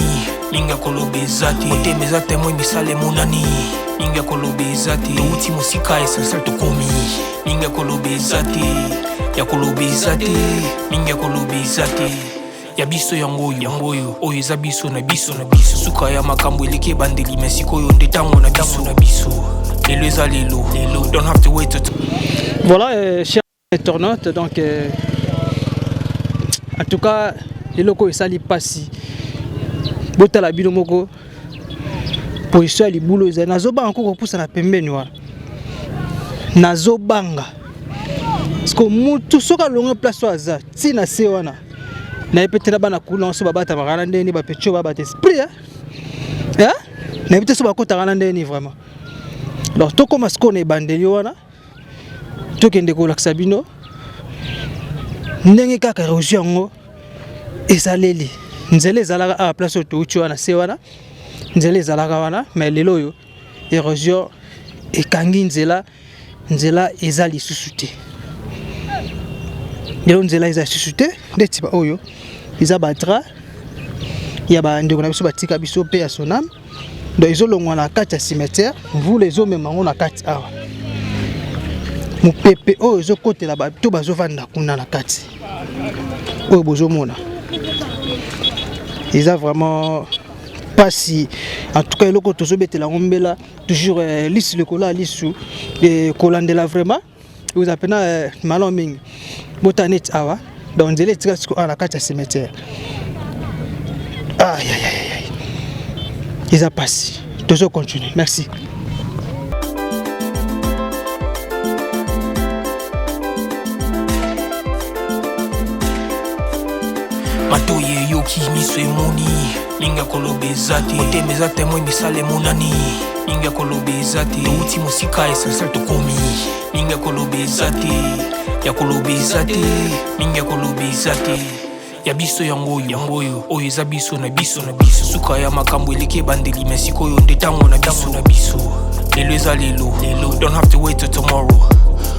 mingi ya koloba eza te. Motema eza témoin, misala emonani, mingi ya koloba eza te. Touti mosika, essentiel tokomi, mingi ya koloba eza te, ya koloba eza te, mingi ya koloba eza te. Ya biso yango oyo, yango oyo, oyo eza biso na biso na biso. Suka ya makambo eleki ebandeli, mais sikoyo nde tango na biso na biso. Lelo eza lelo, lelo. Don't have to wait to Voilà, chers internautes, donc en tout cas, eloko esali pasi. Botala bino moko position ya libulu ezali. Nazobanga koko kopusa na pembeni wana. Nazobanga. Parce que mutu soki alongwe place oyo aza, ti na se wana. Nayebi te na bana kuna so babatamaka na ndeni, ba petits oyo babata esprit, hein? Hein? Nayebi te so bakotaka na ndeni vraiment. Donc tokóma sikoyo na ebandeli wana, tokende kolakisa bino ndenge kaka érosion yango ezaleli. Nzela ezalaka awa place oyo touti wana se wana, nzela ezalaka wana, mais lelo oyo érosion ekangi nzela, nzela eza lisusu te. Lelo nzela eza lisusu te, ndeti ba oyo eza ba drap ya ba ndeko na biso batika biso pe ya Sonam. Donc ezolongwa na kati ya cimetière, mvula ezomema yango na kati awa. Mopepe oyo ezokotela bato bazovanda kuna na kati oyo bozomona eza vraiment pasi. En tout cas eloko tozobetela yango mbela toujours lisu likolo ya lisu, kolandela vraiment oza pena malamu mingi. Bota neti awa donc nzela etika siko awa na kati ya cimetière. Aïe, aïe, aïe, aïe. Eza pasi. Tozo continuer. Merci. Matoyi eyoki, miso emoni, mingi ya koloba eza te. Motema eza temoin, misala emonani, mingi ya koloba eza te. Touti mosika, essentiel tokomi, mingi ya koloba eza te, ya koloba eza te, mingi ya koloba eza te. Ya biso yango oyo, yango oyo, oyo eza biso na biso na biso. Suka ya makambo eleki ebandeli, mais sikoyo nde tango na biso na biso. Lelo eza lelo, lelo, don't have to wait till tomorrow.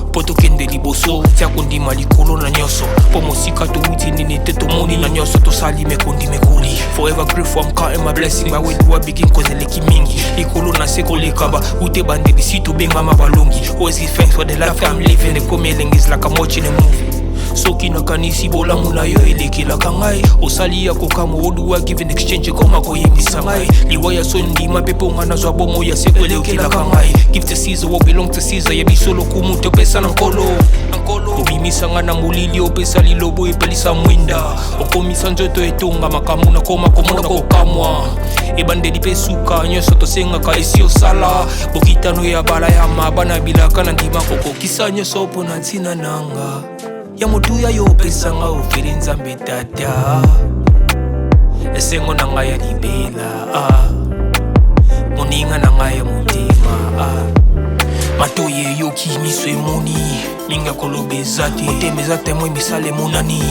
Mpo tokende liboso, tia kondima likolo na nyonso. Mpo mosika towuti nini te tomoni na nyonso tosali mekondi mekoli. Forever grateful, I'm counting my blessing. But where do I begin? Cause eleki mingi. Likolo na se koleka ba ute ebandeli si tobengama balongi. Always give thanks for the life I'm living. Ekomi elengi is like I'm watching a movie. Soki nakanisi bolamu na yo elekelaka ngai, osali ya kokamwa oduwa give in exchange ekoma koyembisa ngai. Liwa ya soni ndima mpe mpo ngai nazwa bomoi ya seko elekelaka ngai. Give to Caesar what belong to Caesar, ya biso lokumu topesa na Nkolo. Obimisa ngai na molili, opesa lilobo epelisa mwinda, okomisa nzoto etonga makambo nakoma komona kokamwa. Ebandeli mpe suka nyonso tosengaka esi osala bokitano ya balayama bana bilaka na ndima kokokisa nyonso mpo na ntina nanga ya motuya yo opesanga ofeli Nzambe tata esengo na ngai ya libela ah. Moninga na ngai ya motema ah. Matoyi eyoki, miso emoni, mingi ya koloba eza te. Motema eza temoin, misala emonani,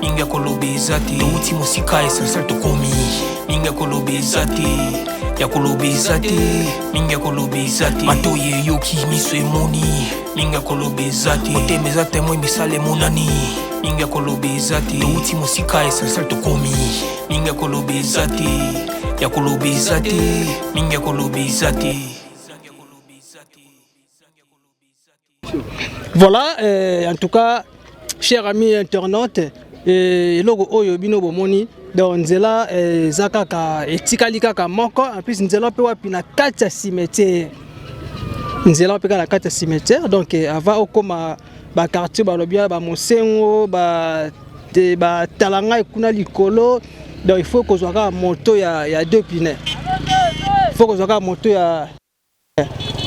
mingi ya koloba eza te. Touti mosika, essentiel tokomi, mingi ya koloba eza te, ya koloba eza te, mingi ya koloba eza te. Matoyi eyoki, miso emoni, mingi ya koloba eza te. Motema eza temoin, misala emonani, mingi ya koloba eza te. Touti mosika, essentiel tokomi, mingi ya koloba eza te, ya koloba eza te, mingi ya koloba eza te. Voilà, en tout cas, chers amis internautes, eloko oyo bino bomoni, donc nzela eza kaka etikali kaka moko. En plus nzela mpe wapi na kati ya cimetière, nzela mpe kaka na kati ya cimetière. Donc avant okoma ba quartier balobi ya ba Mosengo, ba te ba talanga kuna likolo, donc il faut kozwa kaka moto ya deux pneus. Il faut kozwa kaka moto ya,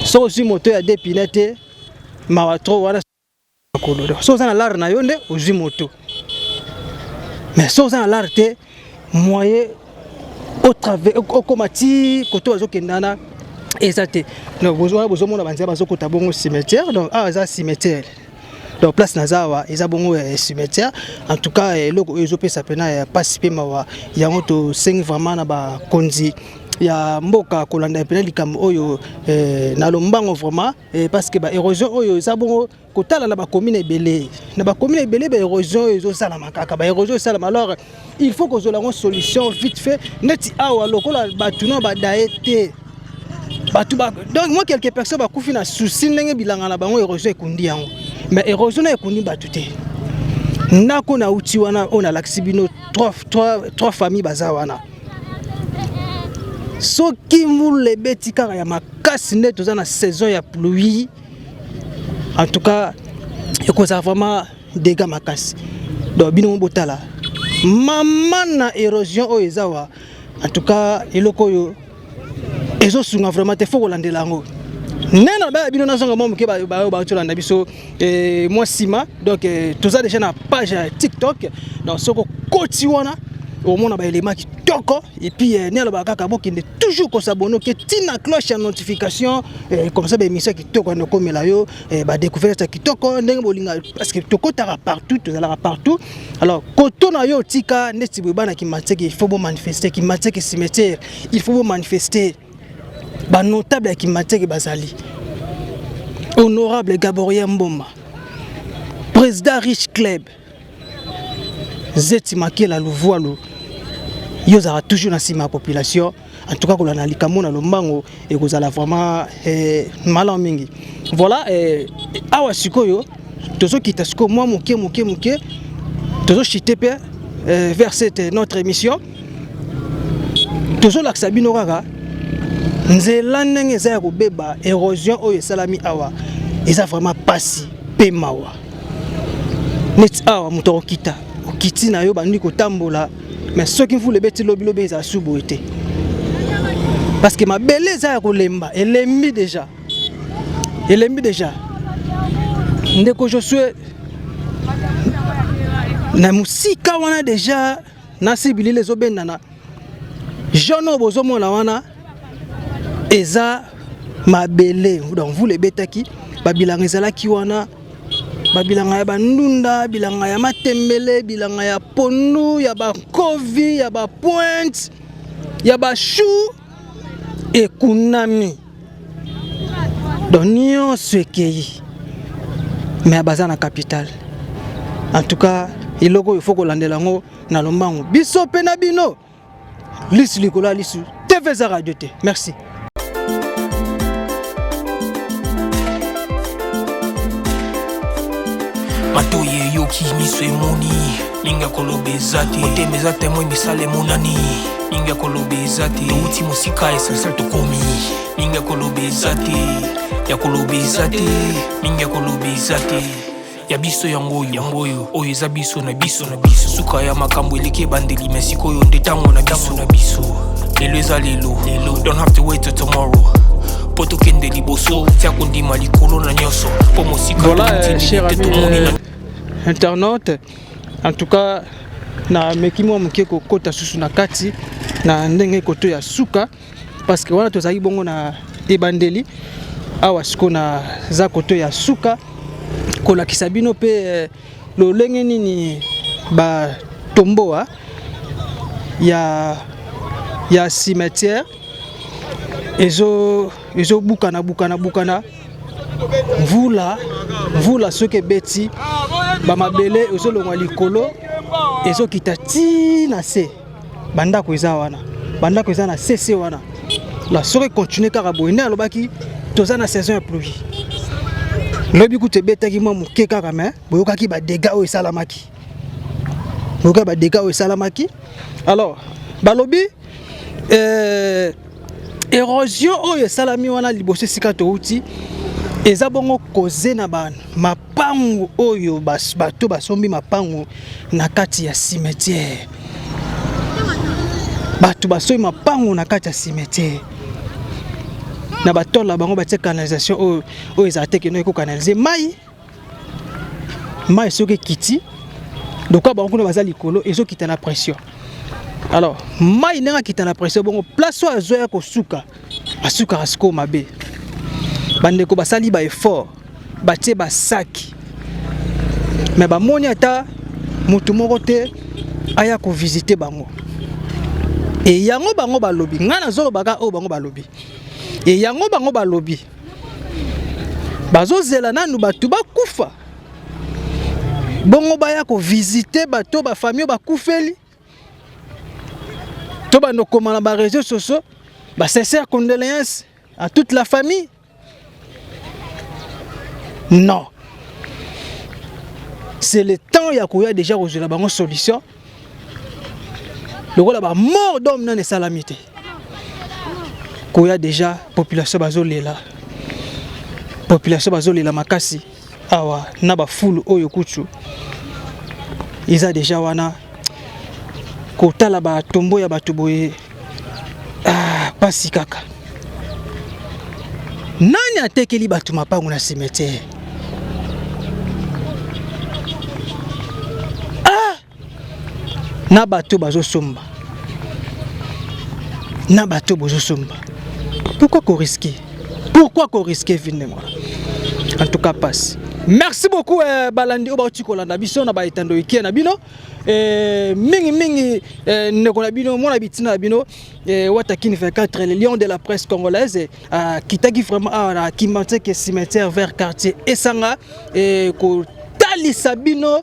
soki ozwi moto ya deux pneus te, mawa trop wana makolo. Donc soki oza na lare na yo nde ozwi moto, mais soki oza na lare te, moyen okoma ti koto bazokenda wana eza te. Donc bozomona banzela bazokota bongo cimetière. Donc awa eza cimetière, donc place naza awa eza bongo cimetière. En tout cas eloko oyo ezopesa pena pasi mpe mawa, yango tosengi vraiment na bakonzi ya mboka kolanda pena likambo oyo na lombango vraiment, parce que ba érosion oyo eza bongo kotala na bacommune ebele, na bacommune ebele ba érosion oyo ezosalama kaka, ba érosion esalama. Alors il faut kozwela yango solution vite fait. Neti awa lokola bato na badaye te, bato ba, donc moi quelques personnes bakufi na souci ndenge bilanga na bango érosion ekundi yango, mais érosion na ekundi bato te. Ndako na uti wana oyo nalakisi bino, trois familles baza wana. Soki mbula ebeti kaka ya makasi nde toza na saison ya pluie, en tout cas ekozala vraiment dégâts makasi. Donc bino botala mama na érosion oyo eza wa, en tout cas eloko oyo ezosunga vraiment te, faut kolandela yango. Nde na baya bino nazonga mwa moke, baoyo baotolanda biso mwa nsima. Donc toza déjà na page ya TikTok, donc soki okoti wana omona baelema kitoko. Et puis ne alobaka kaka bokende toujours kos'abonner, oke ntina cloche ya notification, comme ça baémission ya kitoko wana okomela yo, badécouverte ya kitoko ndenge bolinga, parce que tokotaka partout, tozalaka partout. Alors koto na yo otika neti boye, bana Kimbanseke, il faut bomanifester. Kimbanseke cimetière, il faut bomanifester. Banotable ya Kimbanseke bazali honorable Gabriel Mbomba, président Rich Club, Zeti Makela Luvualu, yo ozalaka toujours na nsima ya population. En tout cas kolanda likambo na lombango ekozala vraiment malamu mingi. Voilà, awa sikoyo tozokita sikoyo mwa moke moke moke, tozochite mpe vers cette notre émission. Tozolakisa bino kaka nzela ndenge eza ya kobeba, érosion oyo esalami awa eza vraiment pasi mpe mawa. Neti awa moto akokita, okiti na yo bandi kotambola, mais soki mvula ebeti lobilobi ezala su boye te. Parce que mabele eza ya kolemba, elembi déjà. Elembi déjà. Ndeko Josué na mosika wana déjà nasi bilili ezobendana jaune oyo bozomona wana eza mabele donc mvula ebetaki babilanga ezalaki wana babilanga ya bandunda bilanga ya matembele bilanga ya pondu ya bakovi ya bapointe ya bachou ekunami donc nyonso ekei mais baza na capitale en tout cas eloko oyo fo kolandela yango na lombango biso mpe na bino lisu likolo ya lisu tv eza radio te merci. Matoyi eyoki, miso emoni, mingi ya koloba eza te, motema eza temoin, misala emonani, mingi ya koloba eza te, touti mosika, essentiel tokomi, mingi ya koloba eza te, ya koloba eza te, mingi ya koloba eza te. Ya biso yango oyo, yango oyo, oyo eza biso na biso na biso. Suka ya makambo eleki ebandeli, mais sikoyo nde ntango na biso na biso. Lelo eza lelo, lelo, don't have to wait till tomorrow. Po tokende liboso, tia kondima likolo na nyonso, po mosika Voilà, touti mingi cher te ami tomoni na internaute, en tout cas na meki mwa moke kokota susu na kati na ndenge koto ya suka parce que wana tozalaki bongo na ebandeli awa sikoyo naza koto ya suka kolakisa bino mpe lolenge nini batomboa ya cimetière ezobukana bukana bukana mvula mvula soki ebeti bamabele ezolongwa likolo ezokita ti na se bandako eza wana bandako eza na sese wana la soki continue kaka boye nde alobaki toza na saison ya pluie lobi kutu ebetaki mwa moke kaka mais boyokaki badégâts oyo esalamaki boyokaki badégâts oyo esalamaki alors balobi érosion oyo esalami wana liboso esika touti eza bongo koze na ba mapangu oyo bato basombi mapangu na kati ya cimetière bato basombi mapangu na kati ya cimetière na batola bango batie canalisation oyo oyo ezala te keno ekocanalize mai mai soki ekiti lokola bango kuna baza likolo ezokita na pression alors mai ndenge akita na pression bongo place oyo azoya kosuka asukaka sikoyo mabe bandeko basali ba effort batie basaki mais bamoni ata motu moko te aya kovisite bango e yango bango balobi ngai nazolobaka oyo bango balobi e yango bango balobi bazozela nanu bato bakufa bongo baya kovisite bato bafamille bakufeli to bando koma na baréseaux sociaux basincère condoléance à toute la famille. Non, c'est le temps ya koya déjà kozwela bango solution lokola bamort d'homme nani esalami te koya déjà population bazolela population bazolela makasi awa na bafulu oyo kutu eza déjà wana kotala batombo ya bato boye ah, pasi kaka nani atekeli bato mapango na cimetière ah! Na bato bazosomba na bato bozosomba pourquoi korisquer pourquoi korisquer vie ndenge wana en tout cas passe. Merci beaucoup balandi oyo bauti kolanda biso na baetando ikie na bino mingi mingi ndeko na bino mwana bitina na bino Watakini 24 le lion de la presse congolaise akitaki vraiment awa na Kimbanseke cimetière vers quartier Esanga kotalisa bino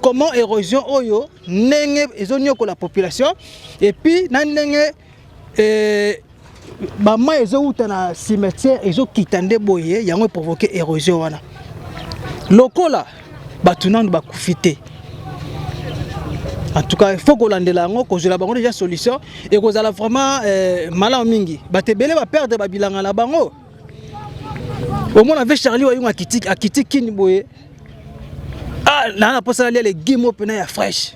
comment érosion oyo ndenge ezonyokola population et puis na ndenge bamai ezowuta na cimetière ezokita nde boye yango eprovoke érosion wana lokola bato nanu bakufi te. En tout cas il faut kolandela yango kozwela bango déjà solution ekozala vraiment malamu mingi bato ebele baperdre babilanga na bango omona ve Charlie Wayunga akiti kini boye ah na posa nalia légume oyo mpena ya fraîche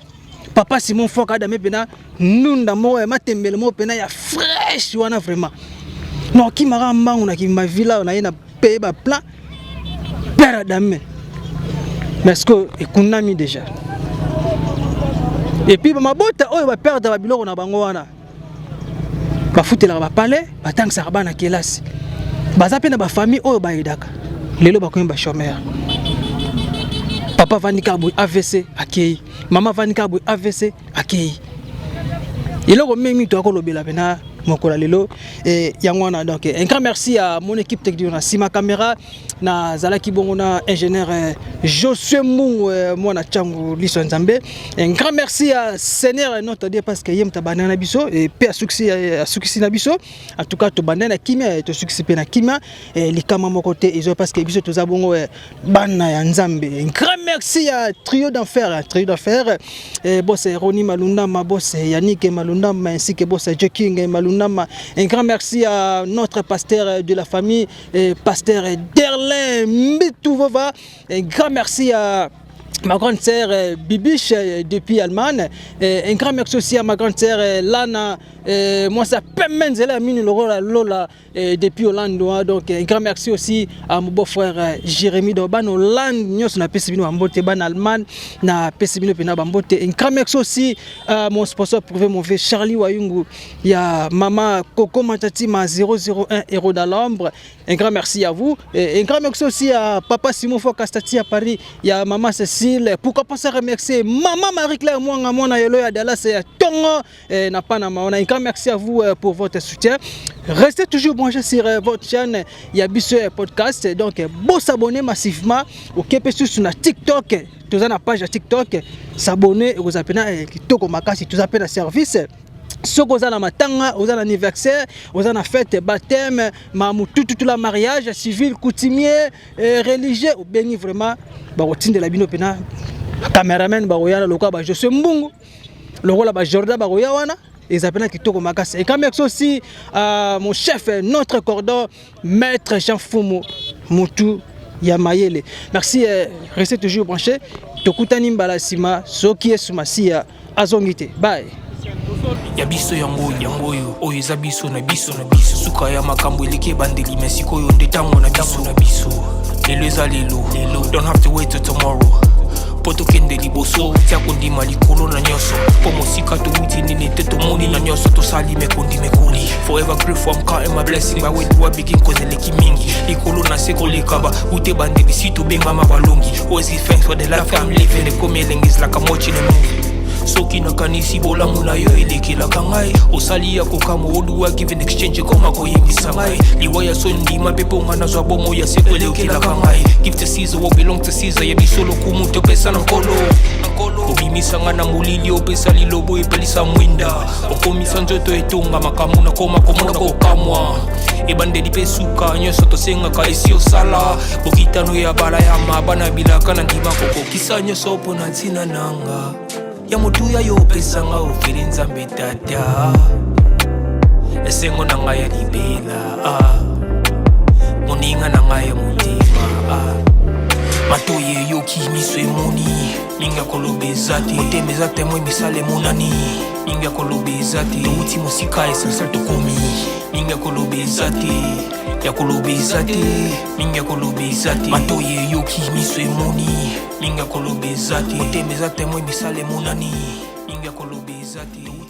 papa Simon Foka adame mpena nunda moko ya matembele moko mpena ya fraîche wana vraiment. Nakokimaka mbangu na Kimavila na ye na paye ba plan père Adame. Mais ce que ekundami déjà. Et puis mabota oyo ba perdre ba biloko na bango wana. Bafutelaka ba palais, batangisaka bana kelasi. Baza pe na ba famille oyo bayedaka. Lelo bakomi ba chômeur. Papa avandi kaka boye AVC akei. Mama avandi kaka boye AVC akei. Eloko mingi toya kolobela mpena mokolo ya lelo yango wana. Donc un grand merci à mon équipe technique na nsima caméra, nazalaki bongo na ingénieur Josué Mbungu, mwana Ntiango liso ya Nzambe. Un grand merci à Seigneur notre Dieu, parce que ye moto abandaki na biso mpe asukisi na biso. En tout cas, tobandaki na kimia, tosukisi mpe na kimia, likama moko te ezo, parce que biso toza bongo bana ya Nzambe. Un grand merci à Trio d'Enfer, Trio d'Enfer, boss Roni Malundama, boss Yannick Malundama, ainsi que boss King Malundama. Un grand merci à notre pasteur de la famille, pasteur Derlin Mbitouvova. Un grand merci à ma grande sœur Bibiche depuis Allemagne. Un grand merci aussi à ma grande sœur Lana, moi ça Pemenzela Mini Lola Lola depuis Hollande. Donc un grand merci aussi à mon beau-frère Jérémy Doban Hollande. Nyonso na pesi bino bambote, ban Allemagne na pesi bino pena bambote. Un grand merci aussi à mon sponsor privé, mon vieux Charlie Wayungu, il y a Mama Coco Matatima 001 Héros d'Alombre. Un grand merci à vous. Et un grand merci aussi à Papa Simon Fokastati à Paris. Il y a Maman Cécile. Pourquoi pas se remercier Maman Marie-Claire Mwanga Mwana Yelo à Dallas et à Tongo et na Panama. On a un grand merci à vous pour votre soutien. Restez toujours branchés sur votre chaîne Yabiso Podcast. Donc, bon, s'abonner massivement au Kepe sur TikTok. Tous na page TikTok. S'abonner et vous appelez Kitoko Makasi. Tous appelez service. Soki oza na matanga, oza na anniversaire, oza na fête, baptême, mamutututu la mariage civil, coutumier, religieux, obengi vraiment, bakotindela bino mpena cameraman, bakoya lokola ba Josue Mbungu, lokola ba Jordan, bakoya wana. Eza mpena kitoko makasi. Et quand merci aussi à mon chef, notre cordon, maître Jean Fumu Mutu ya mayele. Merci, restez toujours branchés. Tokutani mbala nsima soki Yesu Masiya azongi te. Bye. Ya biso yango yango oyo, oyo eza biso na biso na biso. Suka ya makambo eleki ebandeli, me sikoyo nde ntango na biso na biso. Lelo eza lelo lelo, don't have to wait till tomorrow mpo tokende liboso. Tia kondima likolo na nyonso, mpo mosika towuti nini te, tomoni na nyonso tosali mekondi mekoli. Forever grateful, I'm counting my blessing. By where do I begin? Cause eleki mingi likolo na se koleka ba ute bandeli si tobengama balongi. Always give thanks for the life I'm living. Ekomi elengi, is like I'm watching a movie. Soki nakanisi bolamu na yo elekelaka ngai, osali ya kokamwa. Oduwa give in exchange, ekoma koyebisa ngai liwa ya so ndima mpe mponga nazwa bomo ya seko elekelaka ngai. Give to Caesar what belong to Caesar. Ya biso lokumu topesa na Nkolo. Obimisa ngai na molili, opesa lilobo, epelisa mwinda, okomisa nzoto etonga makambo nakoma komona kokamwa. Ebandeli mpe suka, nyonso tosengaka esi osala. Bokitano ya bala ya mabana bilaka na ndima kokokisa nyonso mpo na ntina nanga ya motuya yo opesanga ofeli. Nzambe Tata, esengo na ngai ya libela, moninga na ngai ya motema. Matoi eyoki, miso emoni, mingi ya koloba eza te. Motema eza témoin, misala emonani, mingi ya koloba eza te. Towuti mosika, essentiel tokomi, mingi ya koloba eza te, ya koloba eza te, mingi ya koloba eza te. Matoi eyoki, miso emoni, mingi ya koloba eza te. Motema eza témoin, misala emonani, mingi ya koloba eza te.